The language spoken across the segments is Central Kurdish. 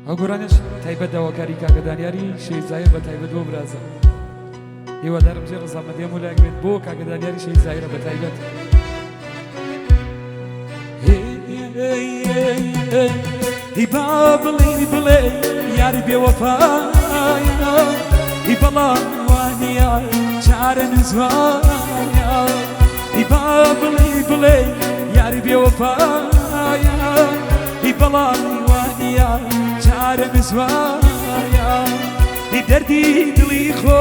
ئەو گۆرانیش تایبەت داواکاری کاکە دانیاری شەهید بە تایبەت بۆ برازە. هیوادارم جێ ڕەزامەندی هەموو لایەک بێت بۆ کاکە دانیاری شەهید زاهیرە بە تایبەت. هی با بڵێ بڵێ یاری بێوەفایە، هی بەڵام وانییە چارە نووسوایە. هی با بڵێ بڵێ یاری بێوەفایە، هی بەڵام وانییە چارە نووسوایە. هی دەردی دڵی خۆ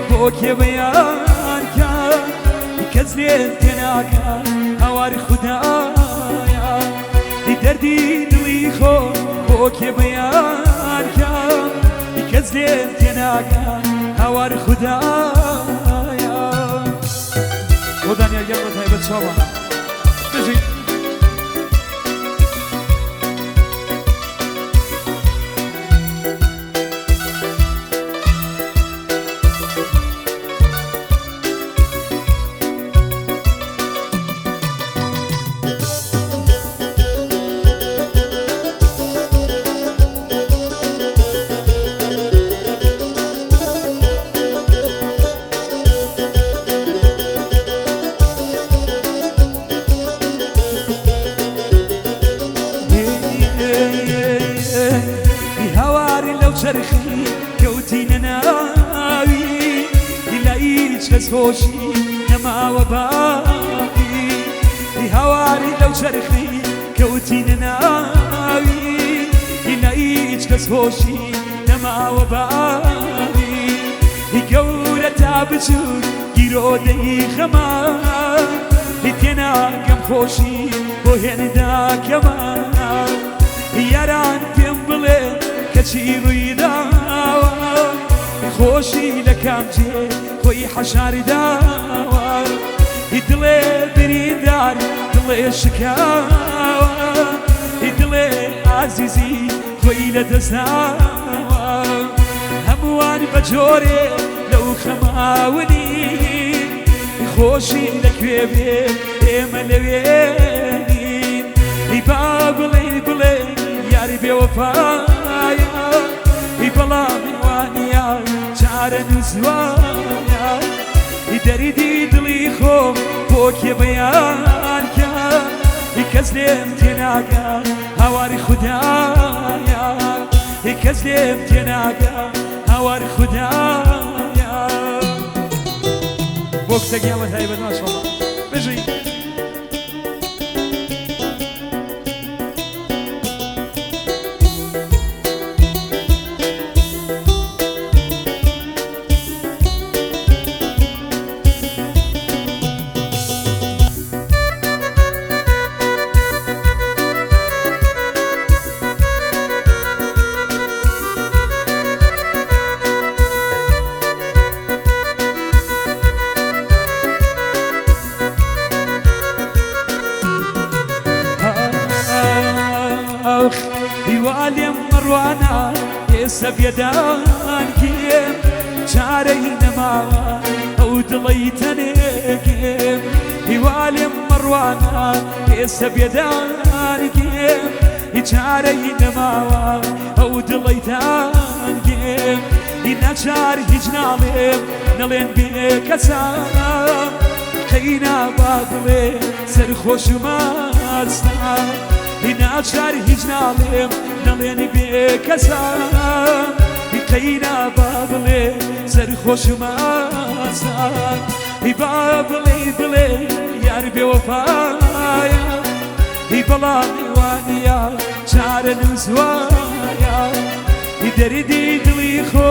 بۆ کێ بەیان کە کەس لێم تێناکا هاواری خودایە. هی دەردی دڵی خۆ بۆ کێ بەیان کە کەس لێم تێناکا هاواری خودایە. بۆ دانیار گیان بە تایبەت چاوانە بژی. هاواری لەو چەرخی کەوتینە ناوی، لای هیچ کەس خۆشی نەماوە باقی. هاواری لەو چەرخی کەوتینە ناوی، لای هیچ کەس خۆشی نەماوە باقی. گەورە تا بچوو گیرۆدەی خەما، تێناکەم خۆشی بۆ هێندا کەما. یاران پێم بڵێ کەچی ڕوویداوە، خۆشی لە کام جێ خۆی حەشاری داوە. دڵێ بریندار دڵێ شکاوە، دڵێ ئازیزی خۆی لە دەستداوە. هەمووان بە جۆرێ لەو خەماونی، خۆشی لەکوێ بێ ئێمە لەوێنین. با بڵێ بڵێ یاری بێوەفایە، هی بەڵام وانییە چارە نووسوایە. دەریدی دڵی خۆ بۆ کێ بەیان کە کەس لێم تێناگا هاواری خودایە. کەس لێم تێناگا هاواری خودایە. بۆ کچە گیان بە تایبەت ماشەڵڵا بژی. هیوالێم مەڕوانە ئێستا بێدان کێم، چارەی نەماوە ئەو دڵەی تەنێکێم. هیوالێم مەڕوانە ئێستا بێدان کێم، چارەی نەماوە ئەو دڵەی تانگێم. ناچار هیچ ناڵێم نەڵێن بێ کەسام، قەینا با بڵێ سەرخۆش و ماستە. ناچار هیچ ناڵێم نەڵێن بێ کەسام، قەینا با بڵێ سەرخۆش و ماستە. با بڵێ بڵێ یار بێوەفایە، هی بەڵام وانییە چارە نووسوایە. دەردی دڵی خۆ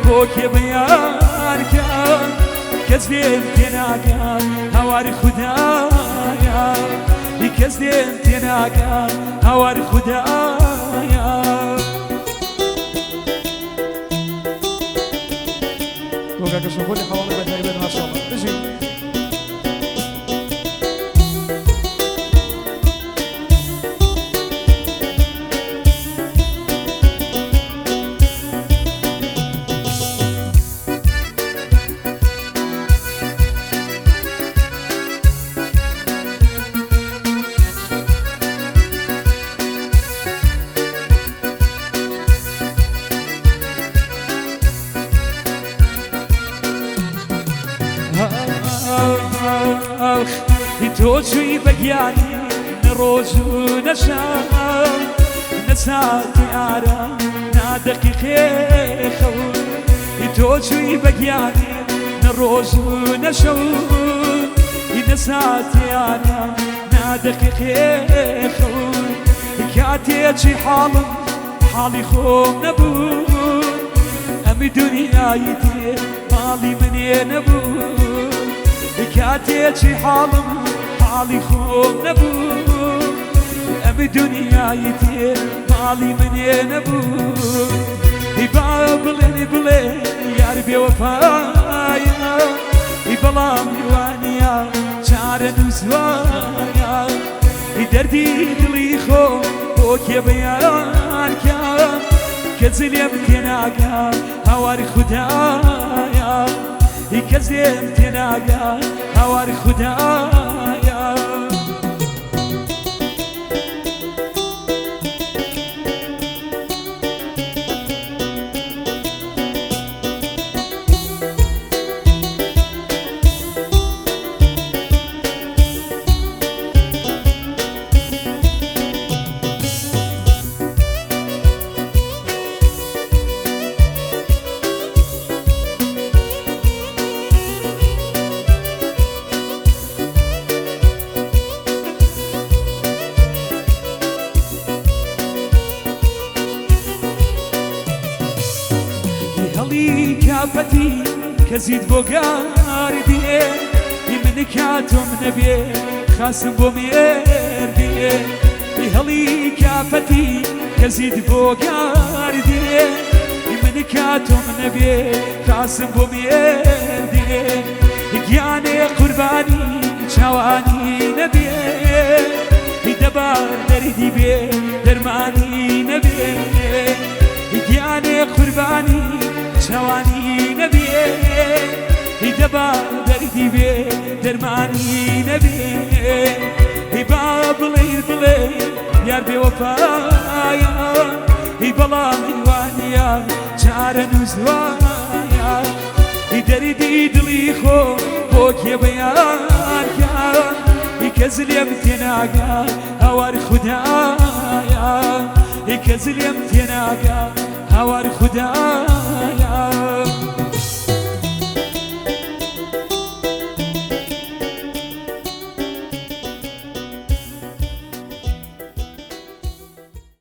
بۆ کێ بەیان کە کەس لێم تێناکا هاواری خودایە. کەس لێم تێناکا هاواری خودایە. بۆ کاکە شەپۆلی حەواڵی بە تایبەت ماشەڵڵا بژی. تۆ چووی بە گیانی نە ڕۆژ و نە شەو نە ساتی ئارام نا دەقیقێ خەو تۆ چووی بە گیانی نە ڕۆژ و نە شەو نە ساتی ئارام نا دەقیقێ خەو کاتێکی حاڵم حاڵی خۆم نەبوو ئەمی دنیای تێ ماڵی منێ نەبوو کاتێکی حاڵم حاڵی خۆم نەبوو ئەمی دنیای تێ ماڵی منێ نەبوو با بڵێنی بڵێ یار بێوەفایە بەڵام میوانیە چارە نووسوایە دەردی دڵی خۆ بۆ کێ بەیان کە کەس لێم تێناگا هاواری خودایە کەس لێم تێناگا هاواری خودایە. هەڵی کاپەتی کەزیت بۆ گار دێ من کاتۆم نەبێ خاسم بۆ مێردێ هەڵی کاپەتی کەزیت بۆ گار دێ من کاتۆم نەبێ خاسم بۆ مێردێ گیانێ قوربانی چاوانی نەبێ دەبار دەردی بێ دەرمانی نەبێ گیانێ قوربانی چاوانی نەبێ دەبا دەردی بێ دەرمانی نەبێ با بڵێ بڵێ یار بێوەفایە بەڵام میوانیە چارە نووسوایە دەردی دڵی خۆ بۆ کێ بەیان کە کەس لێم تێناگا هاواری خودایە کەس لێم تێناگا هاواری خودایە.